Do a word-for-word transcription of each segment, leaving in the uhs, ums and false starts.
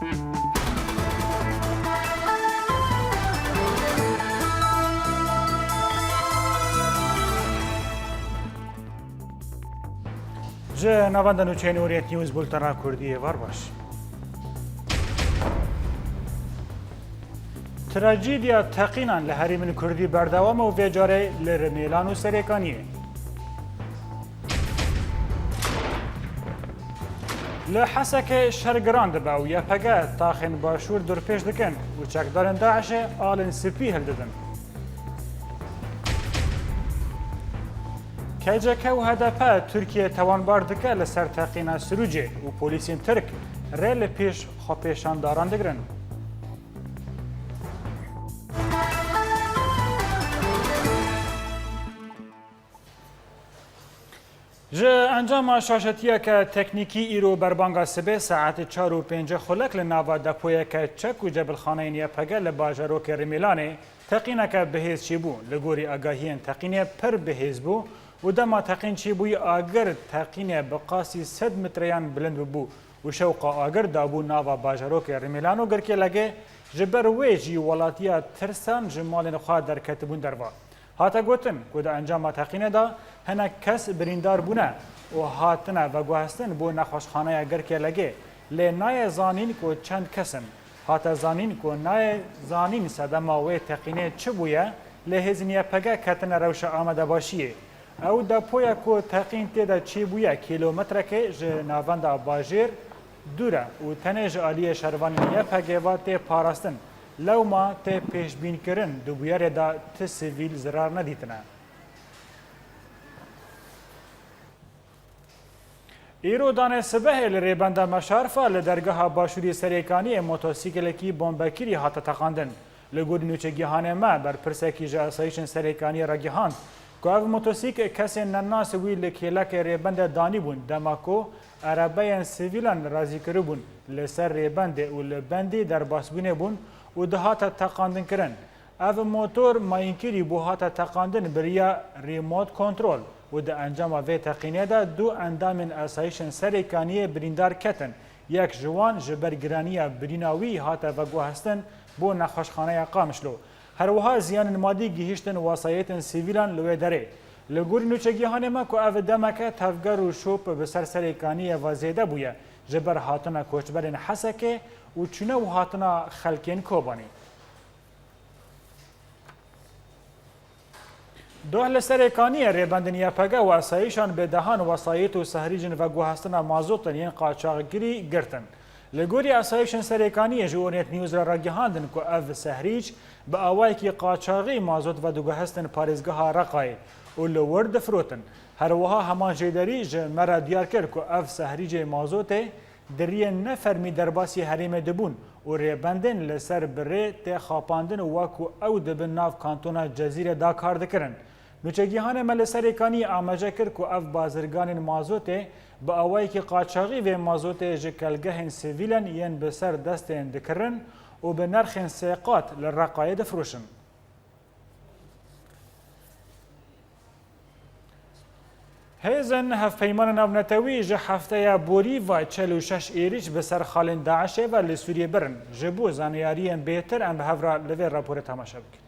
Ji navenda nûçeyên Orient News bultena Kurdî êvar baş. Trajediya teqînan li herêmên Kurdî berdewam e û vê carê li Rimêlan û Serêkaniyê. Li Hesekê şer giran dibe û Y P G taxên başûr dorpêç dikin û çekdarên DAIŞê alên spî hildidin. K C K û H D P Tirkiye tawanbar dike li ser teqîna Sirûcê û polîsên Tirk rê li pêş xwepêşandaran digirin. Ji encama şaşetiyeke teknîkî îro berbanga sibê saetê çar û pêncî xulek li nava depoyeke çek û cebilxaneyên Y P G li bajarokê Rimêlanê teqîneke bihêz çêbû. Li gorî agahiyên teqînê pir bihêz bû û dema teqîn çêbûyî agir teqînê bi qasî sed metreyan bilind bûbû û şewqa agir dabû nava bajarokê Rimêlan û Girkêlegê, ji ber wê jî welatiya tirsan ji malên xwe derketibûn derva. Hate gotin ku di encama teqînê de hinek kes birîndar bûne û hatine veguhestin bo nexweşxaneya Girkêlegê, lê nayê zanîn ku çend kes in. Hate zanîn ku nayê zanîn sedema wê teqînê çi bûye, lê hêzên Y P G ketine rewşa amadebaşiyê. Ew depoya ku teqîn tê de çêbûye kîlometrekê ji navenda bajêr dûr e û tenê ji aliyê şervanên Y P G ve tê parastin. Lewma tê pêşbînkirin di bûyerê de ti sivîl zirar nedîtine. Îro danê sibehê li rêbenda Meşarfa li dergeha başûrê Serêkaniyê motosîklekî bombekirî hate teqandin. Li gorî nûçegihanê me, berpirsekî ji asayîşên Serêkaniyê re gihand ku ev motosîk kesên nenas wî li kêlekê rêbendê danîbûn, dema ku erebeyên sivîlan razî kiribûn li ser rêbendê û li bendî derbasbûnê bûn û dihate teqandinkirin. Ev motor mayînkirî bû hate teqandin bi riya remote control û di encama vê teqînê de du endamên asayîşên Serêkaniyê birîndar ketin. Yek ji wan ji ber giraniya birîna wî hate veguhestin bo nexweşxaneya Qamişlo. Her wiha ziyanên madî gihîştin wesayêtên sivîlan li wê derê. Li gorî nûçegihanê me ku ev demeke tevger û şop bi ser Serêkaniyê ve zêde bûye, ji ber hatina koçberên Hesekê û çûne û hatina xelkên Kobanê. Doh li Serêkaniyê rêbendên Y P G û asayîşan bi dehan wesayît û sehrîcên veguhestina mazotin yên qaçaxkirî girtin. Li gorî asayîşên Serêkaniyê ji Orient News re ragihandin ku ev sehrîc bi awayekî qaçaxî mazot vediguhestin parêzgeha Reqayê û li wir difirotin. Her wiha heman jêderî ji me re diyar kir ku ev sehrîcê mazotê di riyên nefermî derbasî herêmê dibûn û rêbendên li ser bi rê tê xapandin û wek ku ew dibin nav kantona Cezîrê de kar dikirin. Nûçegihanê me li Serêkaniyê amaje kir ku ev bazirganên mazotê bi awayekî qaçaxî vê mazotê ji kelgehên sivîlen yên bi ser destên dikirin û bi nerxên sê qat li Reqayê difiroşin. Hêzên Hevpeymanên Navnetewî ji hefteya borî ve çel û şeş êrîş bi ser xalên DAIŞê ve li Sûriyê birin. Ji bo zanyariyên bêhtir em bi hev re li vê raporê temaşe bikin.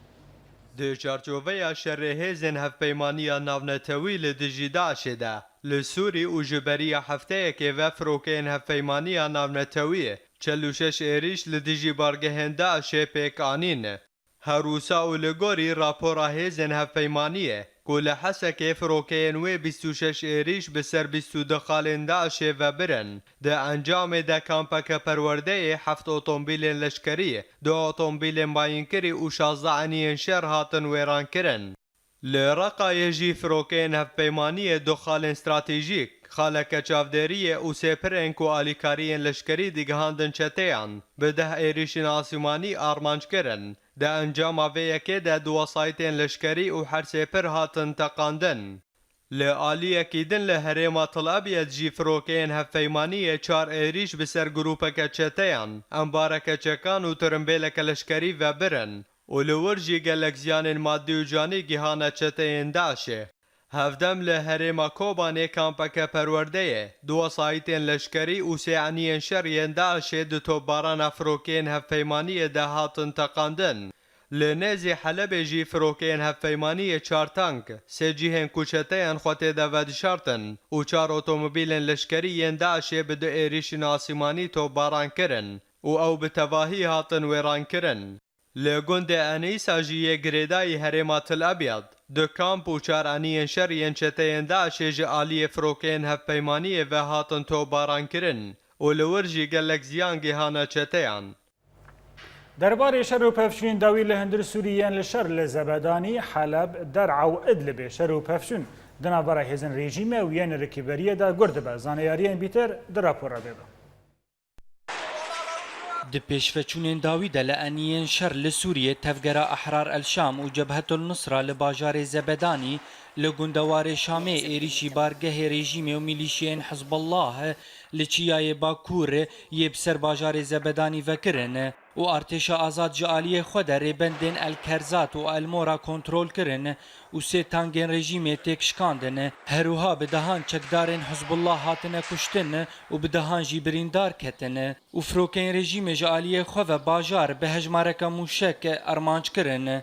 Di çarçoveya şerê hêzên Hevpeymaniya Navnetewî li dijî DAIŞê de, li Sûrî û ji beriya hefteyekê ve firokeyên Hevpeymaniya Navnetewî çel û şeş êrîş li dijî bargehên DAIŞê pêk anîn. Her wisa û li gorî rapora hêzên hevpeymaniyê ku li Hesekê firokeyên wê bîst û şeş êrîş bi ser bîst û du xalên DAIŞê ve birin. Di encamê de kampeke perwerdeyê heft otomobîlên leşkerî, du otomobîlên mayînkirî û şazdeh eniyên şer hatin wêrankirin. Li Reqayê jî firokeyên hevpeymaniyê du xalên stratejîk, xaleke çavdêriyê û sêpirên ku alîkariyên leşkerî digihandin çeteyan, bi deh êrîşên asîmanî armanc kirin. Di encama vê yekê de du wesayîtên leşkerî û her sê pir hatin teqandin. Li aliyekî din li herêma Til Ebyed jî firokeyên hevpeymaniyê çar êrîş bi ser grûpeke çeteyan, embareke çekan û tirimbêleke leşkerî vebirin û li wir jî gelek ziyanên madî û canî gihane çeteyên DAIŞê. Hevdem li herêma Kobanê kampeke perwerde ye. Du wesayîtên leşkerî û sê eniyên şer yên DAIŞê di topbarana firokeyên hevpeymaniyê de hatin teqandin. Li nêzî Helebê jî firokeyên hevpeymaniyê çar tank, sê cihên ku çeteyan xwe tê de vedişartin û çar otomobîlên leşkerî yên DAIŞê bi du êrîşên asîmanî topbaran kirin û ew bi tevahî hatin wêrankirin. Li gundê Enîsa jî yê girêdayî herêma Til Ebyad, du kamp û çar eniyên şer yên çeteyên DAIŞê ji aliyê firokeyên hevpeymaniyê ve hatin topbarankirin û li wir jî gelek ziyan gihane çeteyan. Derbarê şer û pevçûnên dawî li hundir Sûrî yên li şer li Zebedanî, Heleb, Der'a û Idlibê şer û pevçûn di navbera hêzên rejîmê û yên rikîberiyê de gur dibe. Zaneyariyên bîtir di rapora bê be. Di pêşveçûnên dawî de li eniyên şer li Sûriyê Tevgera Ehrar El Şam û Cebhetul Nusra li bajarê Zebedanî, li gundewarê Şamê êrîşî bargehê rejîmê û milîşiyên Hizbullah li çiyayê Bakur yê bi ser bajarê Zebedanî vekirin û artêşa azad ji aliyê xwe de rêbendên El Kerzat û El Mora kontrol kirin û sê tangên rejîmê têk şikandin. Herwiha bi dehan çekdarên Hizbullah hatine kuştin û bi dehan jî birîndar ketin û firokeyên rejîmê ji aliyê xwe ve bajar bi hejmareke mûşek armanc kirin.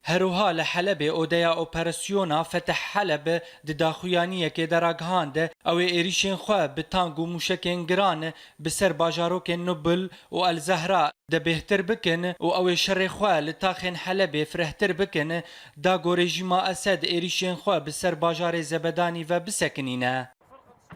Herwiha li Helebê odeya operasyona Fetih Heleb di daxuyaniyekê de ragihand, ew ê êrîşên xwe bi tank û mûşekên giran bi ser bajarokên Nubil û El Zehra de bêhtir bikin û ew ê şerê xwe li taxên Helebê firehtir bikin, da ku rejîma Esed êrîşên xwe bi ser bajarê Zebedanî ve bisekinîne.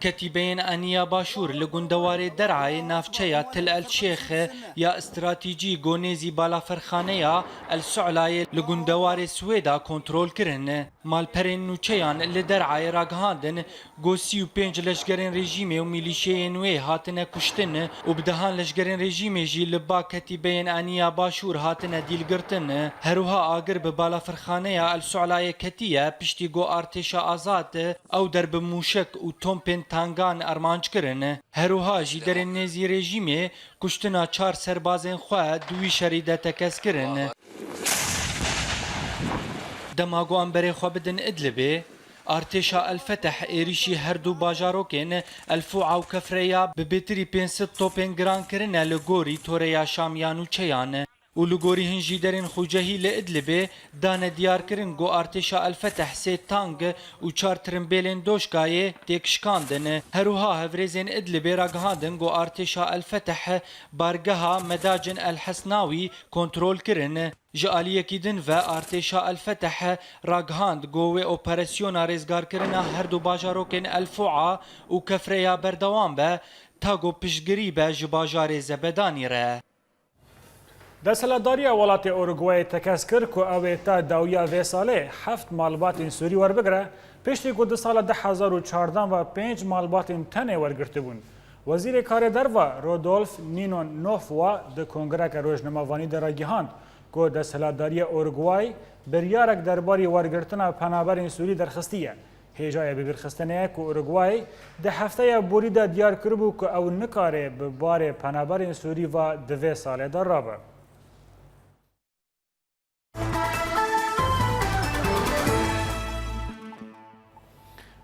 Ketîbeyên Eniya Başûr li gundewarê Derayê navçeya Til El Şêx ya stratîcî ku nêzî balafirxaneya El Su'layê li gundewarê Swêda kontrol kirin. Malperên nûçeyan li Derayê ragihandin, ku sî û pênc leşgerên rejîmê û milîşeyên wê hatine kuştin û bi dehan leşgerên rejîmê jî li ba ketîbeyên Eniya Başûr hatine dîlgirtin. Herwiha agir bi balafirxaneya El Su'layê ketiye, piştî ku artêşa azad ew der bi mûşek û tompên tangan armanc kirin. Herwiha jî derên nêzî rejîmê kuştina çar serbazên xwe di wî şerî de tekez kirin. Dema ku em berê xwe bidin Idlibê, artêşa El Feteh êrîşî her du bajarokên El Fu'a û Kefreya bi bêtirî pênc sed topên giran kirine li gorî toreya Şam ya nûçeyan. Û li gorî hin jîderên xucehî li Idlibê dane diyarkirin ku artêşa El Feteh sê tang û çar tirimbêlên doşkayê têk şikandin. Herwiha hevrêzên Idlibê ragihandin ku artêşa El Feteh bargeha Medacin El Hesnawî kontrol kirin. Ji aliyekî din ve artêşa El Feteh ragihand ku wê operasyona rêzgarkirina her du bajarokên El Fu'a û Kefreya berdewam be, ta ku piştgirî be ji bajarê Zebedanî re. Desthilatdariya welatê Uruguayê tekez kir ku ew ê ta dawiya vê salê heft malbatên Sûrî werbigire, piştî ku di sala du hezar û çardeh ve pênc malbatên tenê wergirtibûn. Wezîrê Karê Derve Rodolf Nino Novoa di kongreke rojnamevanî de ragihand ku desthilatdariya Uruguay biryarek derbarî wergirtina penaberên Sûrî derxistiye. Hêjayê bibîrxistinê ye ku Uruguay di hefteya borî de diyar kiribû ku ew nikare bi barê penaberên Sûrî ve di vê salê de rabe.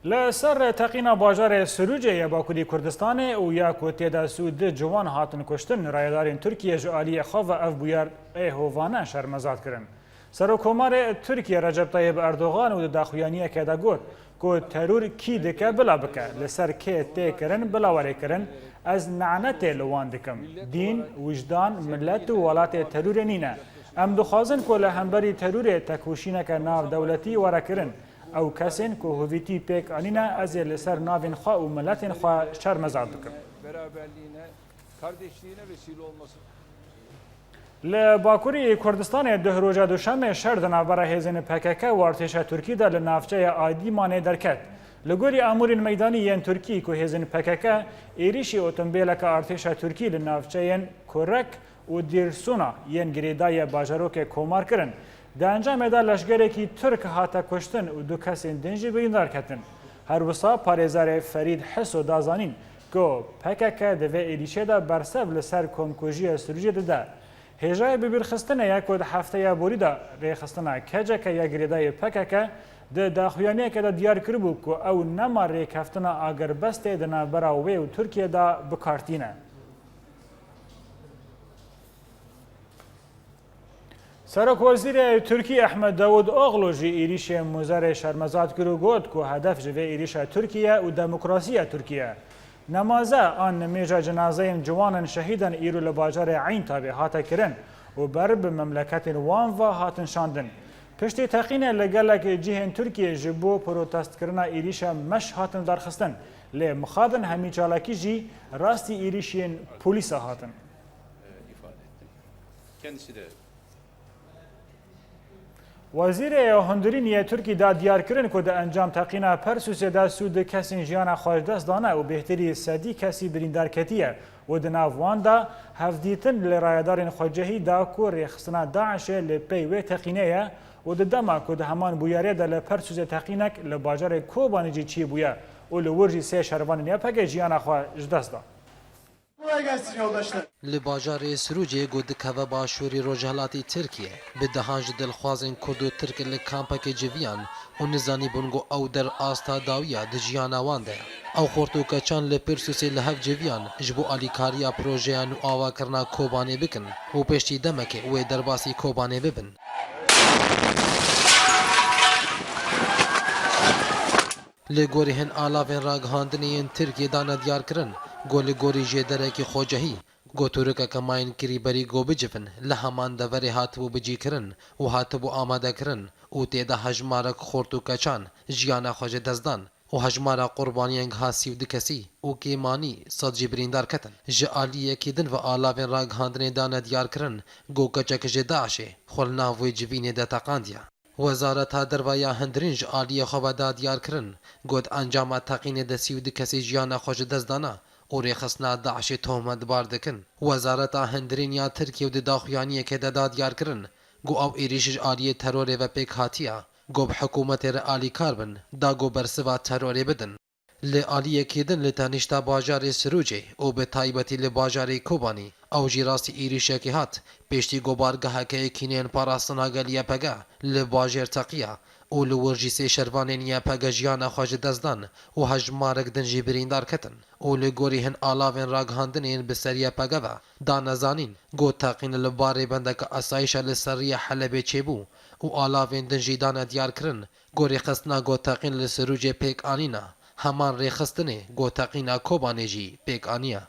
Li ser teqîna bajarê Sirûcê ya Bakurî Kurdistanê û ya ku tê de sî û du ciwan hatin kuştin, rayedarên Tirkiye ji aliyê xwe ve ev bûyer ê hovane şermezar kirin. Serokkomarê Tirkiye Recep Tayyip Erdogan û di daxuyaniyeke de got ku terûr kî dike bila bike, li ser kê tê kirin bila were kirin, ez nenetê li wan dikim. Dîn, wijdan, milet û welatê terûrê nîne. Em dixwazin ku li hemberî terûrê tekoşîneke navdewletî were kirin. Ew kesên ku hovîtî pêk anîne, ez ê li ser navên xwe û miletên xwe şermezar dikim. Li Bakurî Kurdistanê duh roja duşemê şer di navbera hêzên P K K û artêşa Tirkî de li navçeya Aydîmanê derket. Li gorî amûrên meydanî yên Tirkî ku hêzên P K K êrîşî otombêleke artêşa Tirkî li navçeyên Kurek û Dêrsûna yên girêdayî bajarokê Komar kirin. Di encamê de leşgerekî Tirk hate kuştin û du kesên din jî birîndar ketin. Her wisa parêzerê Ferîd Hiso da zanîn ku P K K di vê êrîşê de bersev li ser komkujiya Sirûcê dide. Hêjayê bibîrxistinê ye ku di hefteya borî de rêxistina K C K ya girêdayî P K K di daxuyaniyeke de diyar kiribû ku ew nema rêkeftina agirbestê di navbera wê û Tirkiyê de bi kar tîne. Serokwezîrê Tirkî Ehmed Davutoglu jî êrîşê Muzerê şermezar kir û got ku hedef ji vê êrîşa Tirkî ye û demokrasiya Tirkî ye. Nemaze an nimêja cenazeyên ciwanên şehîdan îro li bajarê Eyntabê hate kirin û ber bi memleketên wan ve hatin şandin. Piştî teqînê li gelek cihên Tirkiyê ji bo protestkirina êrîşa meş hatin darxistin, lê mixabin hemî çalakî jî rastî êrîşiyên polîsa hatin. Kendisi de Wezîrê hundirîn yê Tirkî da diyar kirin ku di encam teqîna Persûsê de sî û du kesên jiyana xwe ji dest dane û bêhtirî sedî kesî birîndar ketiye û di nav wan de hevdîtin li rayedarên xwecihî da ku rêxistina DAIŞê li pey wê teqînê ye û di dema ku di heman bûyerê de li Persûsê teqînek li bajarê Kobanê jî çêbûye û li wir jî sê şervanên Y P G jiyana xwe ji dest da. Kolay gelsin yoldaşlar. Li bajarê Sirûcê ku dikeve başûrê rojhilatê Tirkiyê, bi dehan ji dilxwazên Kurd û Tirk li kampekê civiyan û nizanîbûn ku ew der asta dawiya di jiyana wan de ye. Ew xort û keçan li Pirsûsê li hev civiyan ji bo alîkariya projeya nû avakirina Kobanê bikin û piştî demekê wê derbasî Kobanê bibin. Li gorî hin alavên ragihandinê yên Tirkiyê dane diyarkirin ku li gorî jêderekî xwecihî, ku tûrikeke mayîn kirî berî ku bicivin, li heman deverê hatibû bicîkirin û hatibû amadekirin û tê de hejmarek xort û keçan jiyana xwe ji dest dan û hejmara qurbaniyên giha sî û du kesî û kêmanî sed jî birîndar ketin. Ji aliyekî din ve alavên ragihandinê dane diyarkirin ku keçek ji DAIŞê xwe li nav wê civînê de teqandiye. Wezareta Derve ya Hundirîn ji aliyê xwe ve da diyar kirin, got encama teqînê de sî û du kesê jiyana xwe ji dest dana û rêxistina DAIŞê tohmetbar dikin. Wezareta Hundirîn ya Tirkiyê di daxuyaniyekê de da diyar kirin, got ew êrîş ji aliyê terorê ve pêk hatiye, got bi hikûmetê re alîkar bin, da got bersiva terorê bidin. Li aliyekî din li tenişta bajarê Sirûcê û bi taybetî li bajarê Kobanî, ew jî rastî êrîşekê hat, piştî ku bargeheke yekîneyên parastina gel Y P G li bajêr teqiya û li wir jî sê şervanên Y P G jiyana xwe ji dest dan û hejmarek din jî birîndar ketin û li gorî hin alavên ragihandinê yên bi ser Y P G ve dane zanîn, got teqîn li barê bendeke asayişa li ser rêya Helebê çêbû û alavên din jî dane diyar kirin, got rêxistina got teqîn li Sirûcê pêk anîna. Heman rêxistinê ku teqîna Kobanê jî pêk aniye.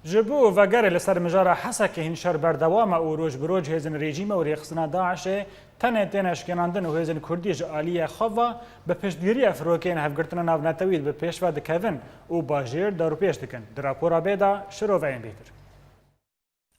Ji bo vegerê li ser mijara Hesekê hîn şer berdewam e û roj bi roj hêzên rejîmê û rêxistina DAIŞê tenê têne şikênandin û hêzên Kurdî ji aliyê xwe ve bi piştgiriya firokeyên Hevgirtina Navnetewî bi pêş ve dikevin û bajêr dawrpêç dikin. Di rapora bê de şiroveyên bêtir.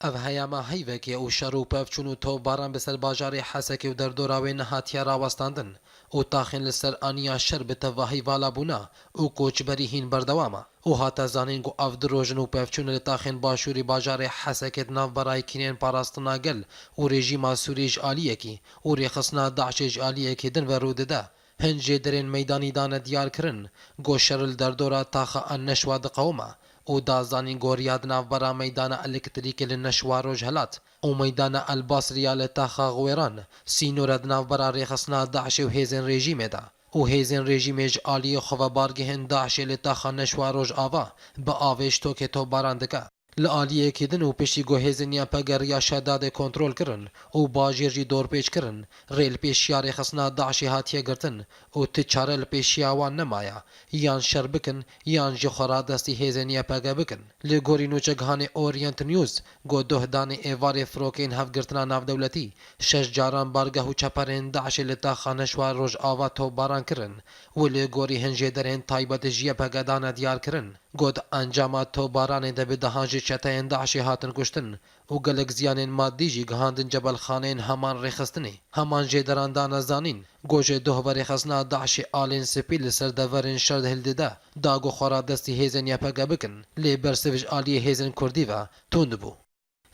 Ev heyama heyvekê û şer û pevçûn û topbaran bi ser bajarê Hesekê û derdora wê nehatiye rawestandin û taxên li ser aniya şer bi tevahî vala bûna û koçberî hîn berdewam e û hate zanîn ku ev du roj in û pevçûn li taxên başûrî bajarê Hesekê di navbera yekîneyên parastina gel û rejîma Sûriyê ji aliyekî û rêxistina DAIŞê ji aliyekî din ve rû dide. Hin jêderên meydanî dane diyar kirin, ku şer li derdora taxa El-Neşwa diqewime û da zanîn ku riya di navbera meydana elektrîkê li Neşwa Rojhelat û meydana El-Basriya li taxa Xwêran, sînora di navbera rêxistina DAIŞê û hêzên rejîmê de û hêzên rejîmê ji aliyê xwe ve bargehên DAIŞê li taxa Neşwa Rojava bi avê ji tokê topbaran dike. Li aliyekî din û piştî ku hêzên Y P G riya Şedadê kontrol kirin û bajêr jî dorpêç kirin, rê li pêşiya rêxistina DAIŞê hatiye girtin û ti çare li pêşiya wan nemaye, yan şer bikin, yan jî xwe radestî hêzên Y P G bikin. Li gorî nûçegihanê Orient News, ku doh danê êvarê firokeyên Hevgirtina Navdewletî, şeş caran bargeh û çeperên DAIŞê li taxa Neşwa Rojava topbaran kirin û li gorî hin jêderên taybet ji Y P G dane diyar kirin. Got, encama topbaranê de bi dehan ji çeteyên DAIŞê hatin kuştin û gelek ziyanên madî jî gihandin cebelxaneyên heman rêxistinê. Heman jêderan dane zanîn, got ji doh ve rêxistina DAIŞê alên spî li ser deverên şer hildide, da ku xwe radestî hêzên Y P G bikin, lê bersiv ji aliyê hêzên Kurdî ve tund bû.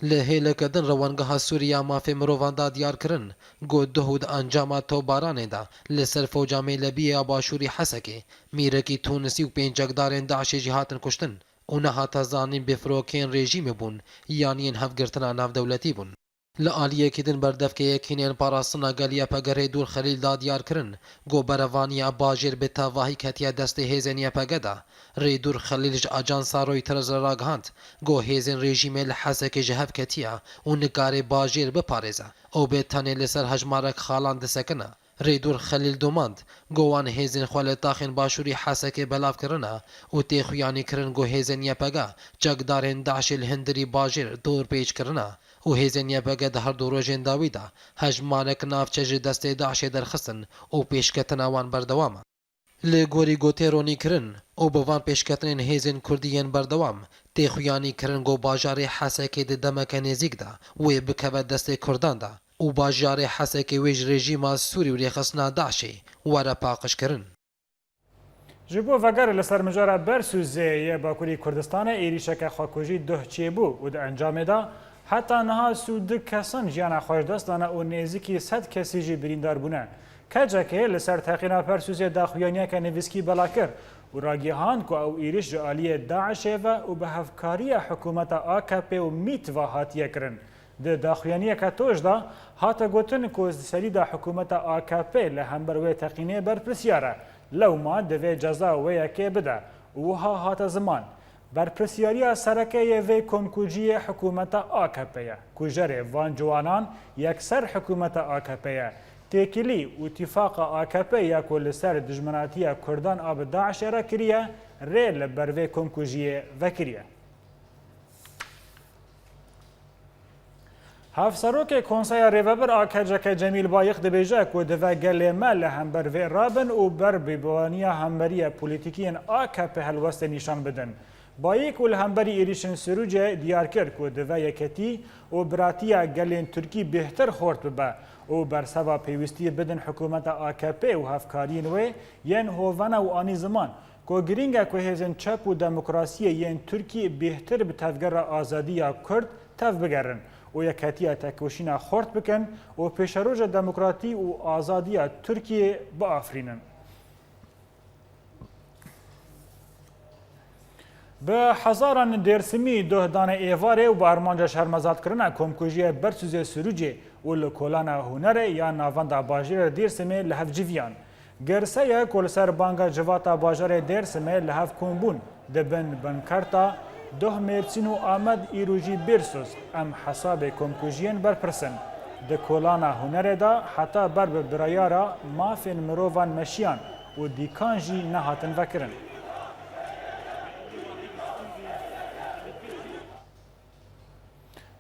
Li hêleke din Rewengeha Sûrî ya Mafê Mirovan da diyar kirin, got doh û di encama topbaranê de li ser fewca Mêlebiyê ya Başûrî Hesekê mîrekî Tûnisî û pênc çekdarên DAIŞê jî hatin kuştin. û nehate zanîn bêfirokeyên rejîmê bûn yan yên hevgirtina navdewletî bûn. Li aliyekî din berdevkê Yekîneyên Parastina Gel Y P G Rêdûr Xelîl da diyar kirin ku berevaniya bajêr bi tevahî ketiye destê hêzên Y P G de. Rêdûr Xelîl ji Ajansa Reuters re ragihand ku hêzên rejîmê li Hesekê ji hev ketiye û nikare bajêr biparêze û bê tenê li ser hejmarek xalan disekine. Rêdûr Xelîl domand ku wan hêzên xwe li taxên başûrî Hesekê belav kirine û tê xuyanî kirin ku hêzên Y P G çekdarên DAIŞê li hundirî bajêr dorpêç kirine û hêzên Y P G di her du rojên dawî de hejmarek navçe ji destê DAIŞê derxistin û pêşketina wan berdewam e. Li gorî gotê ronî kirin û bi van pêşketinên hêzên Kurdî yên berdewam, tê xuyanî kirin ku bajarê Hesekê di demeke nêzîk de wê bikeve destê Kurdan de û bajarê Hesekê wê ji rejîma Sûrî û rêxistina DAIŞê were paqijkirin. Ji bo vegerê li ser mijara Bersûzê yê Bakurî Kurdistanê êrîşeke xwekujî duh çêbû û di encamê de heta niha sî û du kesan jiyana xwe ji dest dane û nêzîkî sed kesî jî birîndar bûne. Kecekê li ser teqîna Bersûzê daxuyaniyeke nivîskî bela kir û ragihand ku ew êrîş ji aliyê DAIŞê ve û bi hevkariya hikûmeta A K P û MÎT ve hatiye kirin. Di daxuyaniyeke toj de hate gotin ku di serî de hikûmeta A K P li hember wê teqînê berpirsiyar e, lewma divê ceza wê yekê bide û wiha hate ziman, berpirsiyariya sereke yê vê komkujiyê hikûmeta A K P ye. Kujerê van ciwanan yekser hikûmeta A K P ye. Têkilî û tîfaqa A K P ya ku li ser dijminatiya Kurdan a bi DAIŞê re kiriye, rê li ber vê komkujiyê vekiriye. Hevserokê Konseya Rêvebir a K C K Cemîl Bayik dibêje ku divê gelê me li hember vê rabin û ber bêbaniya hemberiyê polîtîkî yên A K P helwestê nîşan bidin. Bayik û li hemberî êrîşên Sirûcê diyar kir ku divê yeketî û biratiya gelên Tirkî bêhtir xort bibe û berseva pêwîstiyê bidin hikûmeta A K P û hevkariyên wê yên hovane û anî ziman ku girîng e ku hêzên çep û demokrasiyê yên Tirkî bêhtir bi tevgera azadî ya Kurd tevbigerin û yeketiya tekoşîna xort bikin û pêşeroja demokratî û azadiya Tirkiyê biafirînin. Bi hezaran Dêrsimî duh dane êvarê û bi armanca şermezarkirina komkujiyê Bersûzê Sirûcê û li Kolana Hunerê ya navenda bajêrê Dêrsimê li hev civiyan. Girse ye ku li ser banga civata bajarê Dêrsimê li hev kom bûn. Di bin binkerta duh Mêrsîn û Amed îro jî Bêrsoz em hesabê komkujiyên berpirsin. Di Kolana Hunerê de heta ber bi birayara mafên mirovan meşiyan û dîkan jî nehatin vekirin.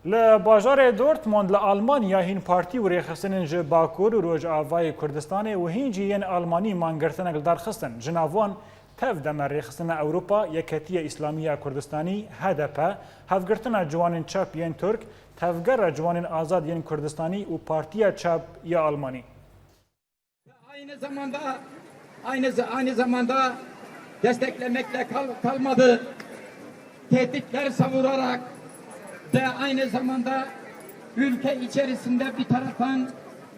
Li bajarê Dortmund li Almanya hîn partî û rêxistinên ji Bakur û Rojavayê Kurdistanê û hîn jî yên Almanî mangirtinek li dar xistin. Ji nav wan Tev de me Rêxistina Ewropa, Yeketiya Îslamî ya Kurdistanî, H D P, Hevgirtina Ciwanên Çep yên Tirk, Tevgera Ciwanên Azad yên Kurdistanî û Partiya Çep ya Almanî. Aynı zamanda, aynı za-, aynı zamanda desteklemekle kal-, kalmadı. Tehditler savurarak ve aynı zamanda ülke içerisinde bir taraftan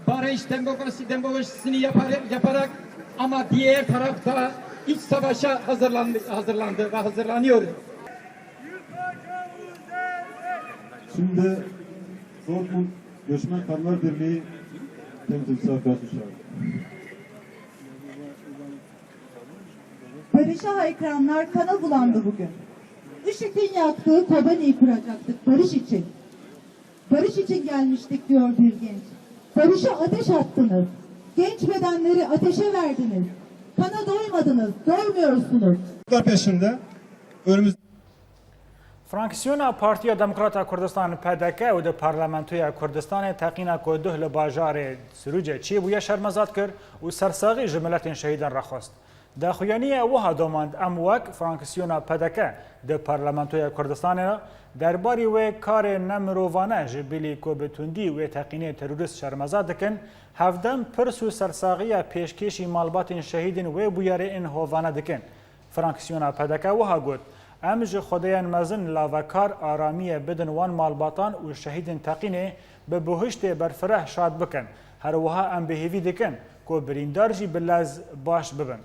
barış, demokrasi, demokrasisini yapar-, yaparak ama diğer tarafta iç savaşa hazırlandı, hazırlandı ve hazırlanıyor. Şimdi Dortmund Göçmen Kadınlar Birliği temsilcisi arkadaşını çağırıyorum. Barışa haykıranlar kana bulandı bugün. IŞİD'in yaktığı Kobani'yi kuracaktık barış için. Barış için gelmiştik diyor bir genç. Barışa ateş attınız. Genç bedenleri ateşe verdiniz. Kana doymadınız, doymuyorsunuz. Peşinde önümüz Fraksiyona Partiya Demokrata Kurdistan, P D K, û di Parlamentoya Kurdistanê teqîna ku duh li bajarê Sirûcê çêbûye şermezar kir û sersaxî ji miletên şehîdan re xwest. Daxuyaniya wiha domand, em wek fraksiyona P D K di Parlamentoya Kurdistanê de derbarî wê karê nemirovane ji bilî ku bi tundî wê teqînê terorîst şermezar dikin, hevdem pirs û sersaxiya pêşkêşî malbatên şehîdên wê bûyerê ên hovane dikin. Fraksiyona P D K wiha got, em ji Xwedayên mezin lavekar aramiyê bidin wan malbatan û şehîdên teqînê bi bihuştê berfireh şad bikin. Her wiha em bi hêvî dikin ku birîndar jî bi lez baş bibin.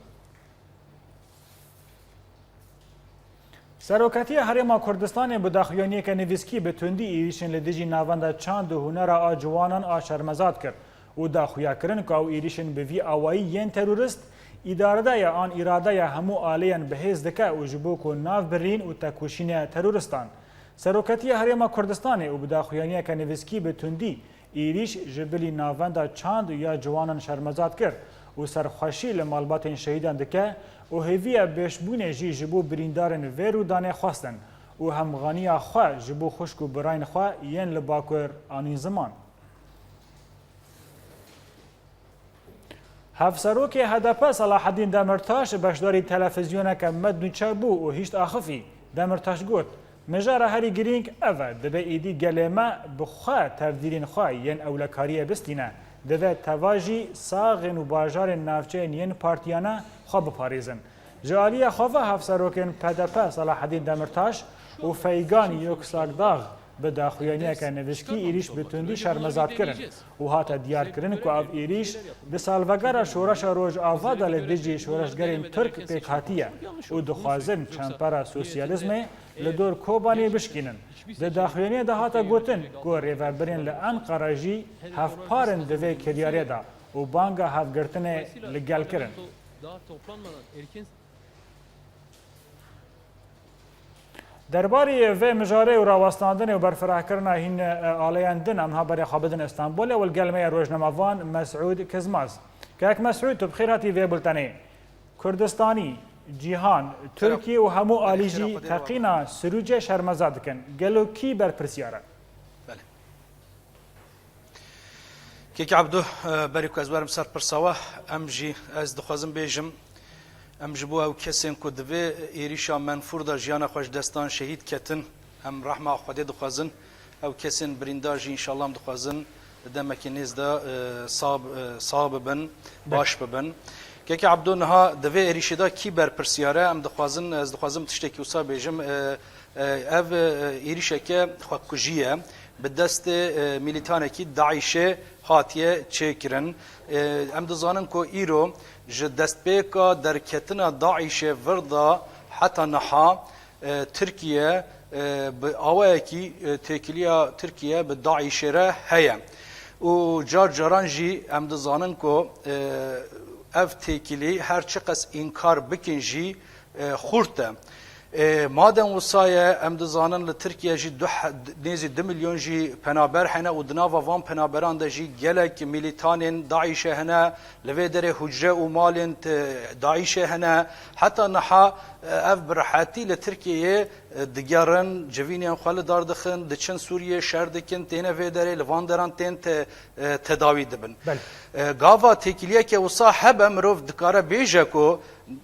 Seroketiya Herêma Kurdistanê bi daxuyaniyeke nivîskî bi tundî êrîşên li dijî Navenda Çand û Hunera a ciwanan a şermezar kir û da xuyakirin ku ew êrîşên bi vî awayî yên terorist, îdarede ye an îrade ye hemû aliyên bi hêz dike û ji bo ku nav birîn û tekoşîne teroristan. Seroketiya Herêma Kurdistanê û bi daxuyaniyeke nivîskî bi tundî êrîş ji bilî Navenda Çand û ya ciwanan şermezar kir û serxweşî li malbatên şehîdan dike û hêviya bêşbûnê jî ji bo birîndarên vê rûdanê xwestin û hemxaniya xwe ji bo xwişk û birayên xwe yên li Bakur anîn ziman. Hevserokê H D P Selahedîn Demirtaş beşdarî televîzyoneke Me Nûçe bû û hişt axifî. Demirtaş got, Mijara herî girîng ev e, dibe êdî gelê me bi xwe tevdîrên xwe yên ewlekariyê bistîne. Dibe teva jî saxên û bajarên navçeyên yên partiyane xwe biparêzin. Ji aliyê xwe ve hevserokên P D P Selahedîn Demirtaş û Feygan Yuksak Dağ bi daxuyaniyeke nivîskî êrîş bi tundî şermezar kirin û hate diyarkirin ku ev êrîş di salvegera Şoreşa Rojava de li dijî şoreşgerên Tirk pêk hatiye û dixwazin çempera sosyalîzmê li dor Kobanê bişkînin. Di daxuyaniyê de hate gotin ku rêvebirên li Enqere jî hevpar in di vê kiryarê de û banga hevgirtinê li gel kirin. Derbarê vê mijarê û rawestandinê û berfirehkirina hîn, e, aleyên din, em niha berê xwe bidin Stenbolê û li gel me ye rojnamevan Mesûd Kizmaz. Kek Mesûd, tu bi xêr hatî vê bultenê. Kurdistanî, cîhan, Tirkiye û hemû alî jî teqîna Sirûcê şermezar dikin. Gelo kî berpirsiyar e? Belê. Kek Ebdo, e, berî ku ez werim ser pirsa we, em jî, ez dixwazim bêjim, em ji bo ew kesên ku di vê êrîşa menfûr de jiyana xwe ji dest dan, şehîd ketin, em rehma Xwedê dixwazin. Ew kesên birîndar jî înşallah em dixwazin di demekî nêz de, e, sab-, e, sağ bibin, baş bibin. Kek Ebdo, niha di vê êrîşê de kî berpirsiyar e? Em dixwazin, ez dixwazim tiştekî wisa bêjim. E, e, ev, e, êrîşeke xwekujî ye. Bi destê, e, mîlîtanekî DAIŞê hatiye çêkirin. E, em dizanin ku îro ji destpêka derketina DAIŞê vir de heta niha, e, Tirkiye, e, bi awayekî, e, têkiliya Tirkiye bi DAIŞê re heye. Û car caran jî em dizanin ku, e, ev têkilî her çiqas înkar bikin jî, e, xurt e. E, madem wisa ye, em dizanin li Tirkiye jî du he-, nêzî du milyon jî penaber hene û di nava van penaberan de jî gelek mîlîtanên DAIŞê hene, li vê derê hucre û malên te-, DAIŞê hene. Heta niha, e, ev bi rehetî li Tirkiyeyê, e, digerin, civînên xwe li dar dixin, diçin Sûriyê şer dikin, têne vê derê, li van deran tên te-, e, tedawî dibin. Belê. E, gava têkiliyeke wisa hebe, mirov dikare bêje ku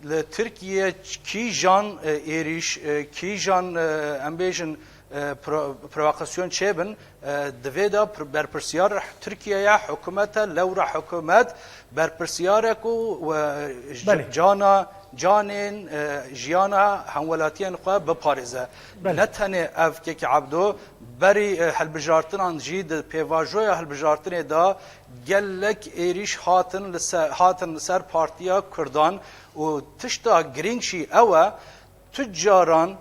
li Tirkiye kîjan, e, êrîş, e, kîjan, e, em bêjin, e, pro-, provokasyon çêbin, e, di vê de pr-, berpirsiyar Tirkiye ye, hikûmet e, lewra hikûmet berpirsiyar e ku we, e, j-, Belê. cana, canên, e, jiyana hemwelatiyên xwe biparêze. Belê. Ne tenê ev, Kek Ebdo, berî, e, hilbijartinan jî di pêvajoya hilbijartinê de gelek êrîş hatin li ser, hatin li ser Partiya Kurdan û tişta girîng jî ew e, tu caran,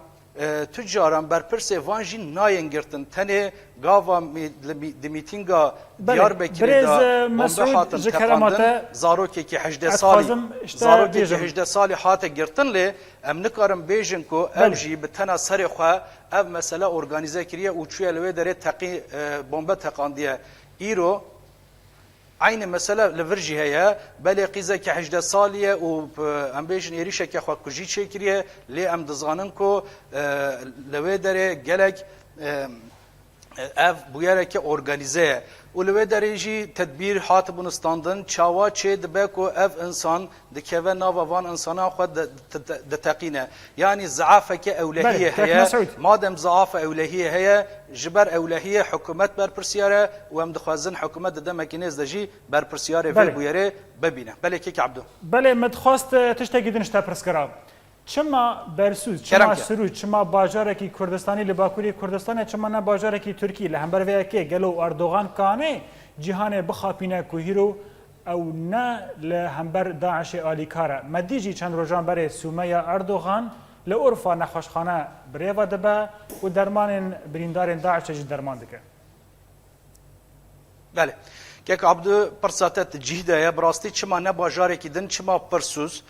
e, tu caran berpirsê van jî nayên girtin. Tenê gava mî-, li mî-, di mîtînga Belê, Diyarbekirê birêz, de e, bombe Mesûd, hatin ji kerema teqandin, te zarokekî hejdeh ez salî, dixwazim ji te zarokekî bêjim. hejdeh salî hate girtin lê em nikarin bêjin ku ew Belê. jî bi tena serê xwe ev mesele organîze kiriye û çûye li wê derê teqî-, e, bombe teqandiye. Îro eynî mesele li vir jî heye. Belê qîzeke hejdeh salî ye û, e, em bêjin êrîşeke xwekujî çêkiriye, lê em dizanin ku, e, li wê derê gelek, e, ev bûyereke organîze ye. Û li wê derê jî tedbîr hatibûn standin, çawa çê dibe ku ev insan dikeve nava van insanan xwe di-, di-, diteqîne. Yanî zeafeke ewlehiyê Belê, Kek heye. Mesûd. Madem zeafa ewlehiyê heye, ji ber ewlehiyê hikûmet berpirsiyar e û em dixwazin hikûmet di demekî nêz de jî berpirsiyarê vê Belê. bûyerê bibîne. Belê, Kek Ebdo. Belê, min dixwest, e, tiştekî din ji te pirs kira. Çima Bersûz, çima Kerem ke. Sirûc, çima bajarekî Kurdistanî li Bakurê Kurdistanê, çima ne bajarekî Tirkî? Li hember vê yekê gelo Erdogan kanê cîhanê bixapîne ku hîro ew ne li hember DAIŞê alîkar e? Me dî jî çend rojan berê Sûmeya Erdogan Li Urfa nexweşxane bi rê ve dibe û dermanên birîndarên DAIŞê jî derman dike. Belê. Kek Abdû, pirsa te di cih de ye. Bi rastî çima ne bajarekî din, çima Pirsûs?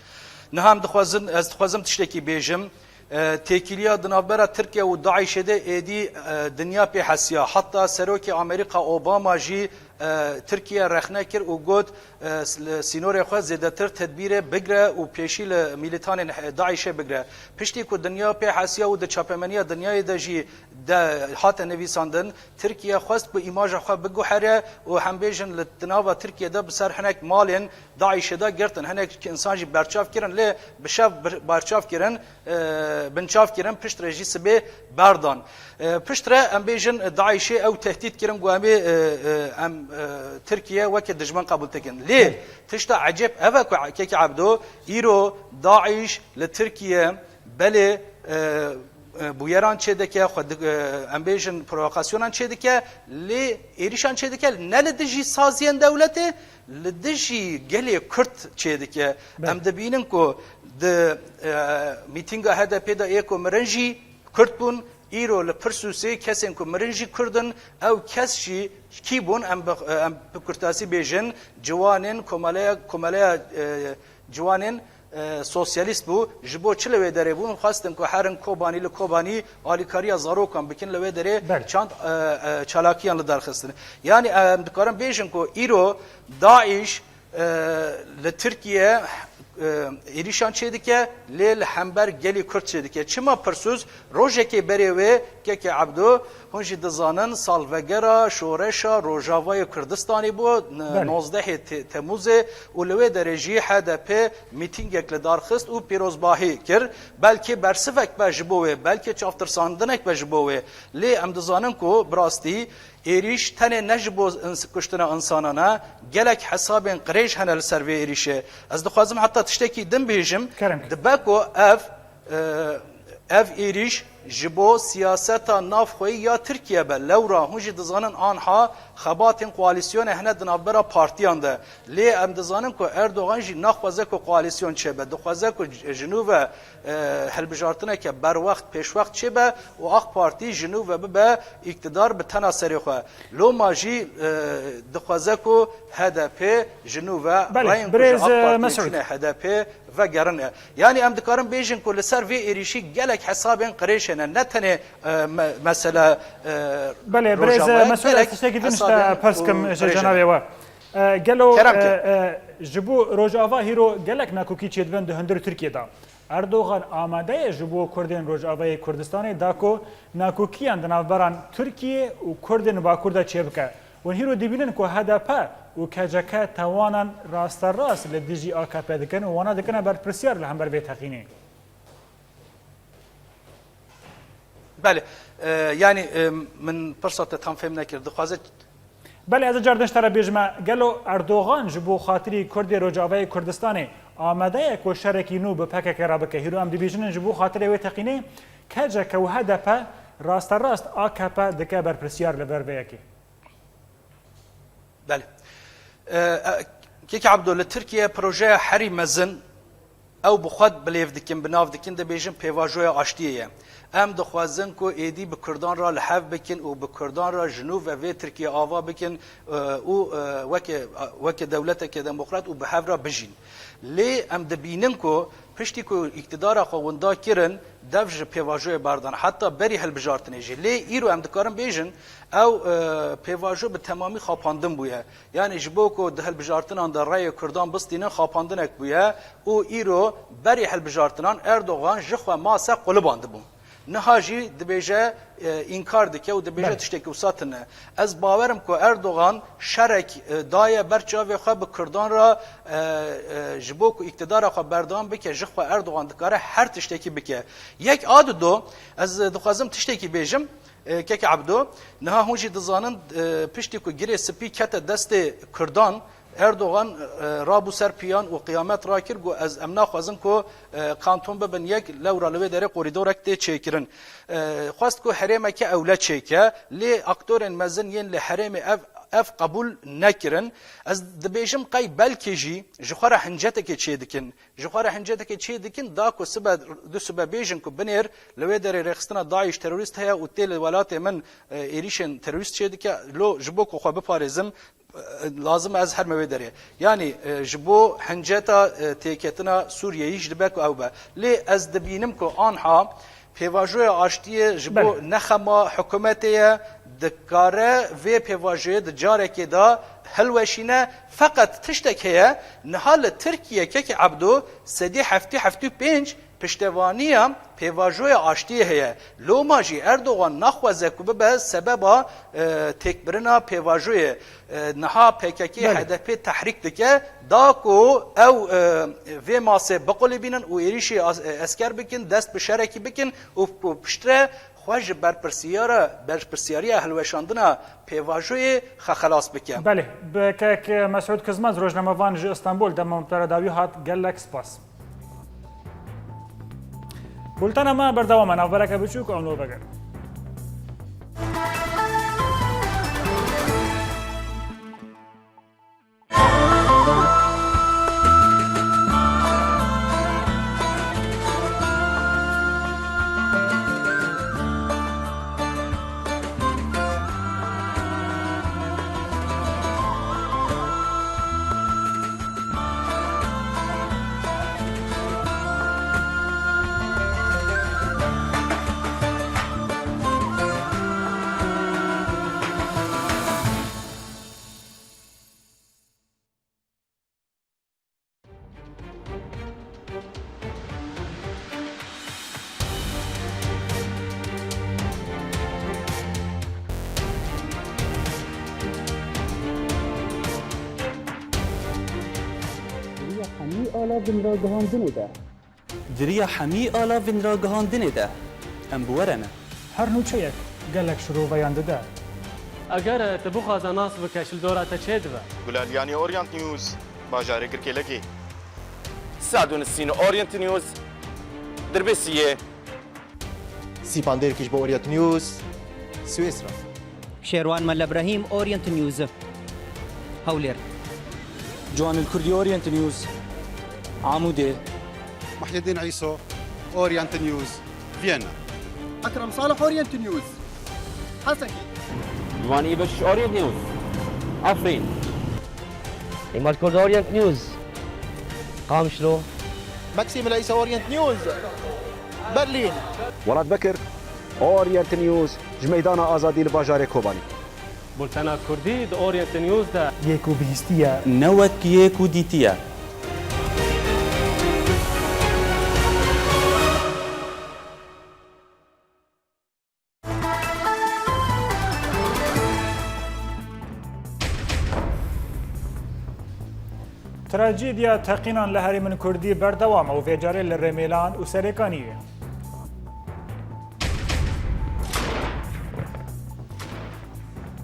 Niha em dixwazin, ez dixwazim tiştekî bêjim. E, têkiliya di navbera Tirkiye û DAIŞê de êdî, e, dinya pê hesiya. Heta serokê Amerîka Obama jî, e, Tirkiye rexne kir û got, e, s-, li sînorê xwe zêdetir tedbîrê bigre û pêşî li mîlîtanên, e, DAIŞê bigre. Piştî ku dinya pê hesiya û di çapemeniya dinyayê de jî de hate nivîsandin, Tirkiye xwest ku îmaja xwe biguhere û hembêjin li di nava Tirkiye de bi ser hinek malên DAIŞê de girtin. Hinek insan jî berçav kirin, lê bi şev bir-, berçav kirin, e, binçav kirin, piştre jî sibê berdan. E, piştre em bêjin DAIŞê ew tehdît kirin ku em ê, e, e, em, e, Tirkiye weke dijmin qebûl dikin. Lê tişta ecêb ev e ku Kekê Ebdo, îro DAIŞ li Tirkiye belê, e, e, bûyeran çêdike, xwe di-, e, em bêjin provokasyonan çêdike, lê êrîşan çêdike, ne li dijî saziyên dewletê, li dijî gelê Kurd çêdike. Belê. Em dibînin ku di, e, mîtînga HDPê de ê ku mirin jî Kurd bûn, îro li Pirsûsê kesên ku mirin jî Kurd in, ew kes jî kî bûn? Em bi, em bi kurtasî bêjin, ciwanên komeleya, komeleya, e, ciwanên, e, sosyalîst bû, ji bo çi li wê derê bûn? Xwestin ku herin Kobanî, li Kobanî alîkariya zarokan bikin, li wê derê Belê. çand, e, e, çalakiyan li dar xistin. Yanî em dikarin bêjin ku îro DAIŞ, e, li Tirkiye, e, êrîşan çêdike, lê li hember gelî Kurd çêdike. Çima Pirsûs? Rojekê berê wê, Kekê Ebdo, hûn jî dizanin, salvegera şoreşa Rojavayê Kurdistanê bû, n-, Belê. nozdehê Te-, Temûzê û li wê derê jî HDP mîtîngek li dar xist û pîrozbahî kir. Belkî bersivek be ji bo wê, belkî çavtirsandinek be ji bo wê. Lê em dizanin ku bi rastî êrîş tenê ne ji bo ins-, kuştina insanan e, gelek hesabên qirêj hene li ser vê êrîşê. Ez dixwazim heta tiştekî din bêjim. Kerem kir. Dibe ku ev, e, ev êrîş ji bo siyaseta navxweyî ya Tirkiye be. Lewra hûn jî dizanin anha xebatên koalîsyonê hene di navbera partiyan de. Lê em dizanin ku Erdogan jî naxwaze ku koalîsyon çêbe. Dixwaze ku ji nû ve, e, hilbijartineke berwext, pêşwext çêbe û AK Partî ji nû ve bibe îktidar bi tena serê xwe. Loma jî, e, dixwaze ku HDP ji nû ve Belê, reyên ku ji birêz, AK e, Partî Mesûd. çûne HDP vegerine. Yanî em dikarin bêjin ku li ser vê êrîşî gelek hesabên qirêj hene. Ne tenê, e, me-, mesela, e, Belê, birêz, e, Rojavayê, Mesûd, ez gelek tiştekî din ji te hesabên pers û kim, ji qirêj hene. cenavê we. E, gelo, Kerem e, ke. e, ji bo Rojava hîro gelek nakokî çêdibin di hundir Tirkiye de. Erdogan amade ye ji bo Kurdên Rojavayê Kurdistanê da ku nakokiyan di navberan Tirkiye û Kurdên Bakur de çêbike. Hûn hîro dibînin ku HDP û KCK tawanan rasterast li dijî AKP dikin û wana dikine berpirsiyar li hember vê teqînê. Belê, e, yanî, e, min pirsa te tam fêm nekir. Dixwaze Belê, ez ê car din ji te re bêjime, gelo Erdogan ji bo xatirî Kurdê Rojavayê Kurdistanê amade ye ku şerekî nû bi PKK re bike? Hîro em dibêjinin ji bo xatirê wê teqînê KCK û HDP rasterast AKP dike berpirsiyar li ber vê yekê. Belê. E, e, Kek Ebdo, li Tirkiye projeya herî mezin ew bi xwe bilêv dikin, bi nav dikin, dibêjin pêvajoya aştiyê ye. Em dixwazin ku êdî bi Kurdan re li hev bikin û bi Kurdan re ji nû ve vê Tirkiye ava bikin, e, û, e, weke, weke dewleteke demokrat û bi hev re bijîn. Lê em dibînin ku piştî ku îktidara xwe winda kirin, dev ji pêvajoyê berdan, heta berî hilbijartinê jî. Lê îro em dikarin bêjin, ew, e, pêvajo bi temamî xapandin bûye. Yanî ji bo ku di hilbijartinan de reyê Kurdan bistînin, xapandinek bûye û îro berî hilbijartinan Erdogan ji xwe mase qulibandibû. Niha jî dibêje, e, înkar dike û dibêje Belê. tiştekî wisa tune. Ez bawerim ku Erdogan şerek, e, daye ber çavê xwe bi Kurdan re, e, e, ji bo ku îktidara xwe berdewam bike, ji xwe Erdogan dikare her tiştekî bike. Yek a dido, ez dixwazim tiştekî bêjim, e, Kek Ebdo, niha hûn jî dizanin, e, piştî ku Girê Spî kete destê Kurdan, Erdogan, e, rabû ser piyan û qiyamet rakir, got, ez, em naxwazin ku, e, kanton bibin yek, lewra li wê derê korîdorek tê çêkirin. E, xwest ku herêmeke ewle çêke, lê aktorên mezin yên li herêmê ev ev qebûl nekirin. Ez dibêjim qey belkî jî ji xwe re hincetekê çêdikin. Ji xwe re hincetekê çêdikin, da ku sibe, du sibe bêjin ku binêr li wê derê rêxistina DAIŞ terorîst heye û tê li welatê min, e, êrîşên terorîst çêdike. Lo ji bo ku xwe biparêzim, e, lazim e ez herme wê derê. Yanî, e, ji bo hinceta, e, têketina Sûriyeyê jî dibe ku ew be. Lê ez dibînim ku anha pêvajoya aştiyê ji bo Belê. nexema hikûmetê ye, dikare vê pêvajoyê di carekê de hilweşîne. Feqet tiştek heye, niha li Tirkiye, Kekê Ebdo, sedî heftê heftê û pênc piştevaniya pêvajoya aştiyê heye. Loma jî Erdogan naxwaze ku bibe sebeba, e, têkbirina pêvajoyê. E, niha P K K Belê. H D P tehrîk dike, da ku ew, e, vê masê biqulîbînin û êrîşî as-, e, esker bikin, dest bi şerekî bikin û, û piştre xwe ji berpirsiyara, berpirsiyariya hilweşandina pêvajoyê xwe xelas bike. Belê, bi kek Mesûd Kizmez, rojnamevan ji Îstanbul, dema me bi te re dawî hat, gelek spas. Bultena me berdewam e, navbereke biçûk ew nû vegerin. Di riya hemî ala vinragihandinê de. Di riya hemî ala vinragihandinê de. Em bi we re ne. Her nûçeyek gelek şiroveyan dide. Eger tu bixwaze nas bike, ji li dora te çêdibe. Gulaliyanî, Orient News, bajarê Girkêlekê. Sadûnisîn, Orient News, Dirbêsiyê. Sîpan Dêrkiş bo Orient News, Swêsra. Şêrwan Mele Brahîm, Orient News, Hewlêr. Ciwanil Kurdî, Orient News, Amûdê. Muhyiddin Îso, Orient News, Viyana. Ekrem Salih, Orient News, Hesekê. Ciwanî Beşiş, Orient News, Efrîn. Îmad Kurd, Orient News, Qamişlo. Maksîm Leysa, Orient News, Berlîn. Welat Bekir, Orient News, ji Meydana Azadî li bajarê Kobanî. Bultena Kurdî di Orient News de. Yê ku bihîstiye. Ne wek yê ku dîtiye. Trajediya teqînan li herêmên Kurdî berdewam e û vê carê li Rêmêlan û Serêkaniyê.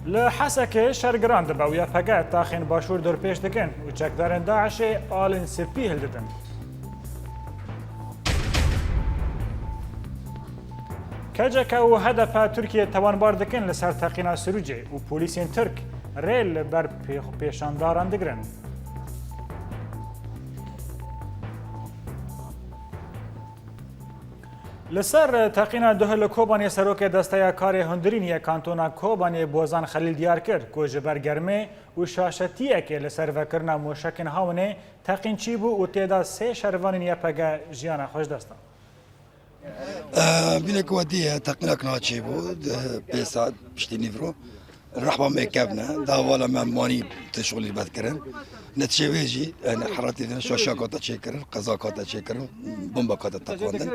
Li Hesekê şer giran dibe û Y P G taxên başûr dorpêç dikin û çekdarên DAIŞê alên spî hildidin. K C K û H D P Tirkiyê tawanbar dikin li ser teqîna Sirûcê û polîsên Tirk rê li ber pê-, pêşandaran digirin. Li ser teqîna duh li Kobanê Serokê Desteya Karê Hundirîn yê Kantona Kobanê Bozan Xelîl diyar kir ku ji ber germê û şaşetiyekê li ser vekirina moşekên Hawinê teqîn çêbû û tê de sê şervanên Y P G jiyana xwe ji dest dan. Bînek we dî ye, teqînak niha çêbû, di pênc saet piştî nîvro. Rehba me kevne, da vala me manî ti şolî bed kirin. Netîcê wê jî, yani, heratî din şaşiya kata çêkirin, qeza kata çêkirin, bomba kata teqandin.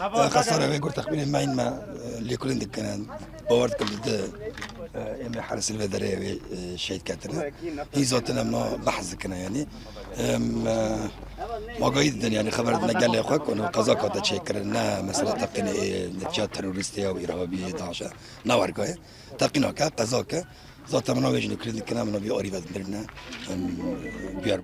E, xesara wê gur texmînê me in me, e, lêkolîn dikinin. Bawer dikim di, e, em ê herisî li vê derê wê, e, şehîd ketine. Hîn zaten em na behs dikine, yani. Em, e, magayî didin, yani, xeber didine gelê xwe ku qeza kata çêkirin, ne mesela teqînê, e, netîca terorîstê ya û îrhabiyê DAIŞ e. Ne werga ye. Teqîna ke, qeza ke. Zaten min navê jî nûkirî dikine, min navê arî ve birine. Em, biyar.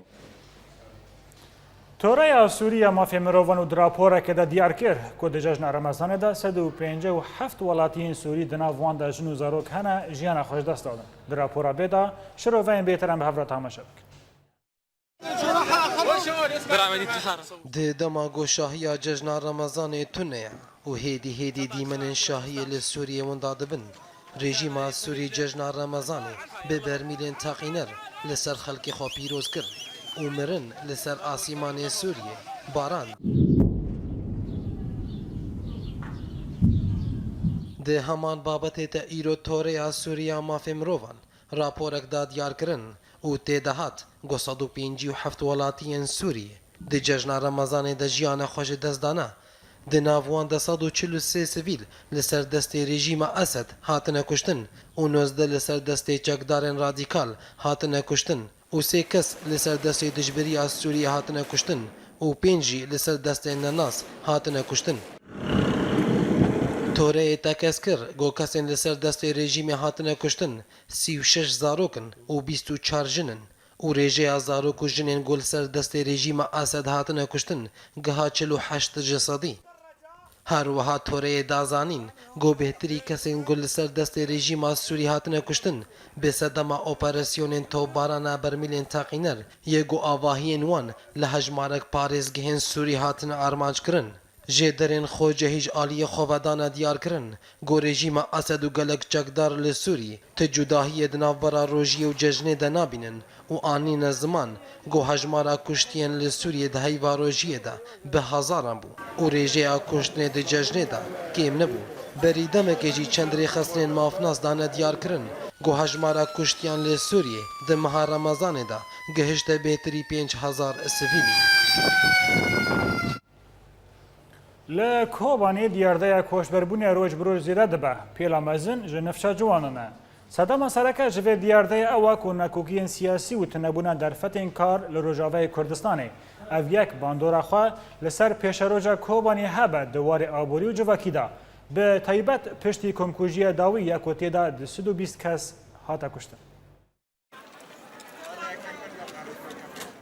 Toreya Sûrî ya Mafê Mirovan û di raporeke de diyar kir ku di cejna Remezanê de sed û pêncî û heft welatiyên Sûrî, di nav wan de jin û zarok hene, jiyana xwe ji dest dadin. Di rapora bê de şiroveyên bêtir em bi hev re temaşe bikin. Di dema ku şahiya cejna Remezanê tune ye û hêdî hêdî dîmenên şahiyê li Sûriyê winda dibin, rejîma Sûrî cejna Remezanê bi bermîlên teqîner li ser xelkê xwe pîroz kir û mirin li ser asîmanê Sûriyê barand. Di heman babetê de îro Toreya Sûrî ya Mafê Mirovan raporek da diyarkirin û tê de hat ku sed û pêncî û heft welatiyên Sûrî di cejna Remezanê de jiyana xwe ji dest dane. Di nav wan de sed û çil û sê sivîl li ser destê rejîma Esed hatine kuştin û nozdeh li ser destê çekdarên radîkal hatine kuştin û sê kes li ser destê dijberiya Sûriyê hatine kuştin û pênc jî li ser destê nenas hatine kuştin. Toreyê tekez kir ku kesên li ser destê rejîmê hatine kuştin sî û şeş zarok in û bîst û çar jin in û rêjeya zarok û jinên ku li ser destê rejîma Esed hatine kuştin giha çil û heşt ji sedî. Her wiha Toreyê da zanîn ku bêhtirî kesên ku li ser destê rejîma Sûrî hatine kuştin bi sedema operasyonên topbarana bermîlên teqîner yê ku avahiyên wan li hejmarek parêzgehên Sûrî hatine armanc kirin. Jêderên xwecihî ji aliyê xwe ve dane diyarkirin ku rejîma Esed û gelek çekdar li Sûrî ti cudahiyê di navbera rojiyê û cejnê de nabînin û anîne ziman ku hejmara kuştiyên li Sûriyê di heyva rojiyê de bi hezaran bû û rêjeya kuştinê di cejnê de kêm nebû. Berî demekê jî çend rêxistinên mafnas dane diyarkirin ku hejmara kuştiyan li Sûriyê di meha Remezanê de gihişte bêhtirî pênc hezar sivîlî. Li Kobanê diyardeya koçberbûnê roj bi roj zêde dibe, pêla mezin ji nifşa ciwanan e. Sedema sereke ji vê diyardeyê ew e ku nakokiyên siyasî û tunebûna derfetên kar li Rojavayê Kurdistanê, ev yek bandora xwe li ser pêşeroja Kobanê hebe di warê aborî û civakî de. Bi taybet piştî komkujiya dawî ya ku tê de du sed û bîst kes hate kuştin.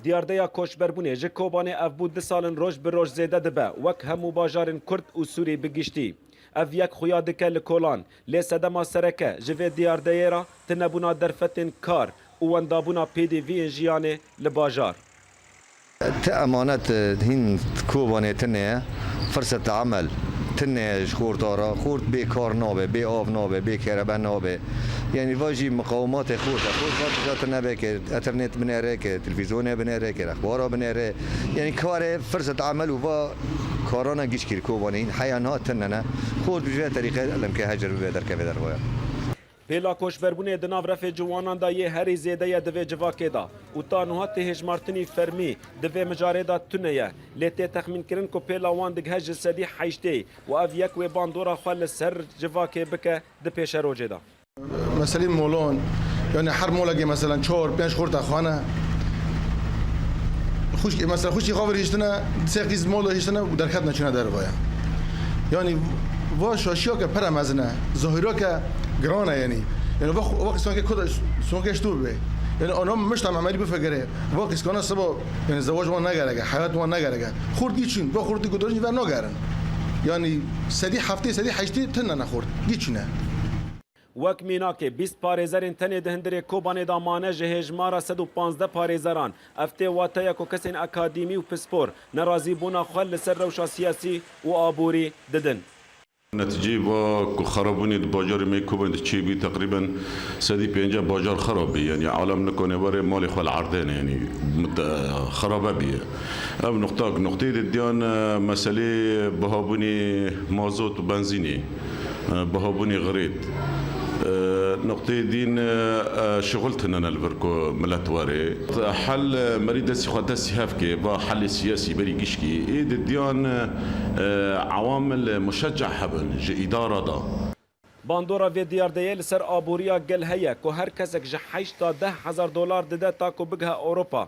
Diyardeya koçberbûnê ji Kobanê ev bû du sal in roj bi roj zêde dibe, wek hemû bajarên Kurd û Sûrî bi giştî. Ev yek xuya dike li kolan, lê sedema sereke ji vê diyardeyê re tunebûna derfetên kar û wendabûna pêdiviyên jiyanê li bajar. Ti emanet hîn Kobanê tune ye, firset emel tune ye ji xorta re. Xort bê kar nabe, bê av nabe, bê kerebe nabe. Yanî va jî miqawimatê xort e. Xort va tija tune be ke eternet binêre, ke televîzyonê binêre, ke exbara binêre. Yanî karê firset emel û va karana giş kir Kobanê hîn heya niha tune ne. Xort bi vê terîqe elem ke hecir bibe derkeve dervaya. Pêla koçberbûnê di nav refê ciwanan de yê herî zêde ye di vê civakê de û ta niha tê hêjmartinî fermî di vê mijarê de tune ye, lê tê texmînkirin ku pêla wan digihe ji sedî heştê û ev yek wê bandora xwe li ser civakê bike di pêşerojê de. Meselê molan, yani her molekê mesela çar, pênc xorta xwe ne. Xwişk, mesela xwişkê xwe vir hiştine, sê qîz mola hiştine û derketine çûne dervaya. Yani va şaşiya ke pere mezin e, zahira ke giran e yani. Yani va, va sanki koda, sanki eşto be. Yani ana mişta Memeli bifekere, va qîskana seba, yani zewac wan negereke, heyat wan negereke. Xortî çin, va xortî gudarî ver nagerin. Yani sedî heftê, sedî heştê tine ne xort. Dî çine. Wek mînakê, bîst parêzerên tenê di hundirê Kobanê de mane ji hêjmara sed û panzdeh parêzeran. Ev tê wateya ku kesên akadîmî û pispor nerazîbûna xwe li ser rewşa siyasî û aborî didin. Netîceyê va ku xerabûnê di bajarê me Kobanê de çêbû, teqrîben sedî pênceh bajar xerab bî. Yanî alem nikane were malê xwe li erdê ne, yanî mit-, xerabe bîye. Ev nuqtak, nuqteyê didiyan, e, meselê bihabûnê mazot û benzînê. Bihabûnê xirêt. Nuqteyê dîn, şixul tune ne li vir ku milet were. Hel merî destî xwe destî hev ke, va helê siyasî berî gişkî. Ê didiyan, ewamil muşecce hebin ji îdara de. Bandora vê diyardeyê li ser aboriya gel heye ku her kesek ji heşt ta deh hezar dolar dide ta ku bigihe Ewropa.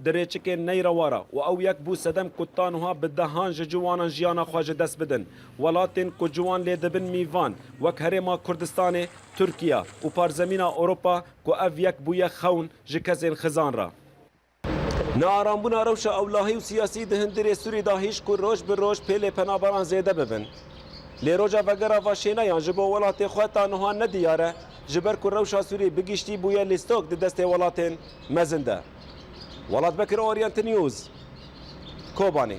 Di rêçikên neyrewa re û ew yek bû sedem ku ta niha bi dehan ji ciwanan jiyana xwe ji dest bidin. Welatên ku ciwan lê dibin mîvan, wek Herêma Kurdistanê, Tirkiye û parzemîna Ewropa ku ev yek bûye xewn ji kesên xizan re. Nearambûna rewşa ewlahî û siyasî di hundirê Sûrî de hîş ku roj bi roj pêlê penaberan zêde bibin. Lê roja vegera va şêneyan ji bo welatê xwe ta niha nediyar e, ji ber ku rewşa Sûrî bi giştî bûye lîstok di destê welatên mezin de. Welat Bekir, Orient News, Kobanê.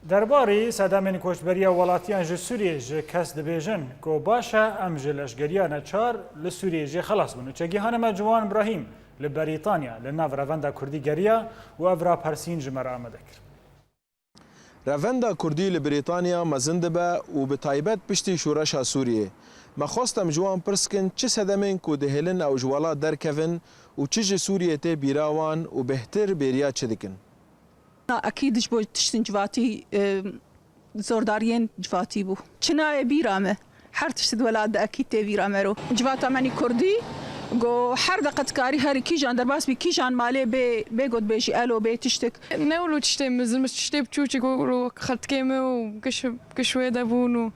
Derbarî sedemên koçberiya welatiyan ji Sûriyê ji kes dibêjin ku baş e, em ji leşgeriya neçar li Sûriyê jê xelas bin û çegihanê me Ciwan Brahîm li Berîtanya li nav Revenda Kurdî geriya û ev rapersîn ji me re amade kir. Revenda Kurdî li Brîtanya mezin dibe û bi taybet piştî şoreşa Sûriyê. Me xwest em ji wan pirs kin çi sedemên ku dihêlin ew ji welat derkevin û çi ji Sûriyê tê bîra wan û bêhtir bêriya çi dikin? Ekîd ji bo tiştên civatî, e, zordariyên civatî bû. Çi nayê bîra me? Her tişt di welat de ekîd tê bîra me ro. Civata me nî kurdî, go her deqe dikarî herî kîjan derbas bî, kîjan malê bê, bê gotbêjî elo, bê tiştek. Ne wilo tiştê mezin, bes tiştê biçûçik wilo xeltikê me û giş, giş wê de bûn û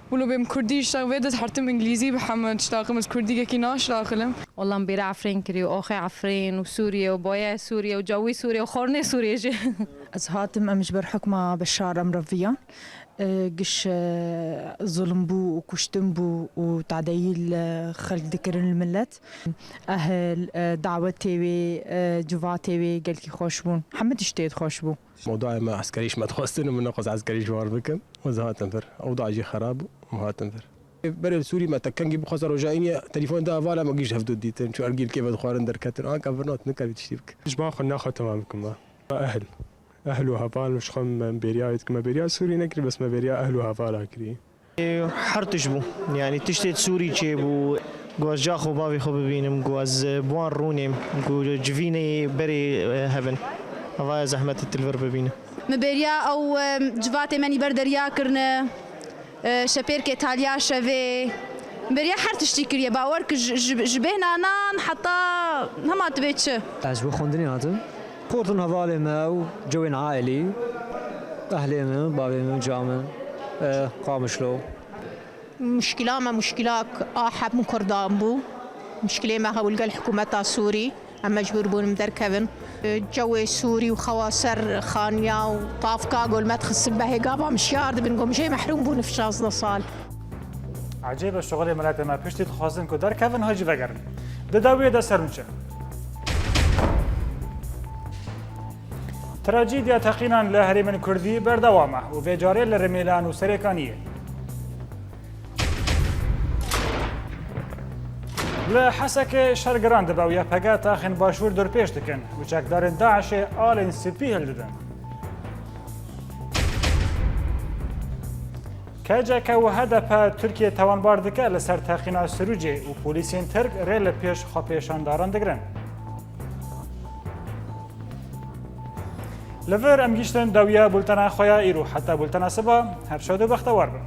wilo bêm kurdî, ji vê de hertim îngilîzî bi heme tişta xwe, ez kurdî gekî naşraxilim. Wallah, em bêra Efrîn kirî û oxê Efrîn û Sûriye û boye Sûriye û cawî Sûriye û xornê Sûriye jî. Ez hatim, em ji ber hukma Beşar em reviyan. E, giş, e, zulm bû û kuştin bû û tadeyî li xelk dikirin li millet. Ehil, e, dawetê wê, e, civatê wê gelkî xweş bûn. Hemî tiştê xweş bû. Mewdayê me eskerî ji me dixwestin û min nexwest eskerî ji wan bikim. Ez hatim vir. Ewda jî xerab bû. Em hatin vir. Berê li Sûrî me tekengî bixwesta roja îniyê telefon da hevala me giş hevdu dîtin. Çû ergîlkê vedixwarin derketin. Anka vir nat nikevî tiştî bike. Ji ban xwe naxwe temam bikim me. Ehl. Ehl û heval û ji xwe me bêriya wê dikim. Me bêriya Sûrî nekirî, bes me bêriya ehl û hevala kirî. Her tişt bû. Yanî tiştê Sûrî çêbû. Ku ez cax û bavê xwe bibînim, ku ez bi wan rûnêm, ku civînê berê, e, hebin. Hevaya zehmet e tu li vir bibîne. Min bêriya ew, e, civatê me nî ber derya kirine, e, şepêrkê taliya şevê. Min bêriya her tiştî kiriye. Bawer ki ji, ji, ji bêhna nan heta hema tu bê çi. Ez ji bo xwendinê hatim. Portin hevalê me û cewên ailî, ehlê min, bavê min, ca min, e, Qamişlo. Muşkila me muşkilak a hemû Kurdan bû. Muşkilê me hewl gel hikûmeta Sûrî. Em mecbûr bûn em derkevin. Cewê Sûrî û xewa ser xaniya û tavka gol me dixistin behê gava em şiyar dibin, gom jê mehrûm bûn şazdeh sal. Ecêb e, şixulê miletê me piştî dixwazin ku derkevin, ha jî vegerin. Di dawiyê de ser nûçe. Trajîdiya teqînan li herêmên Kurdî berdewam e û vê carê li Rimêlan û Serêkaniyê. Li Hesekê şer giran dibe û Y P G taxên başûr dorpêç dikin û çekdarên DAIŞê alên spî hildidin. K C K û H D P Tirkiye tawanbar dike li ser teqîna Sirûcê û polîsên Tirk rê li pêş xwepêşandaran digirin. Li vir em gihîştin dawiya bultena xwe ya îro. Heta bultena siba, her şad û bextewar bin.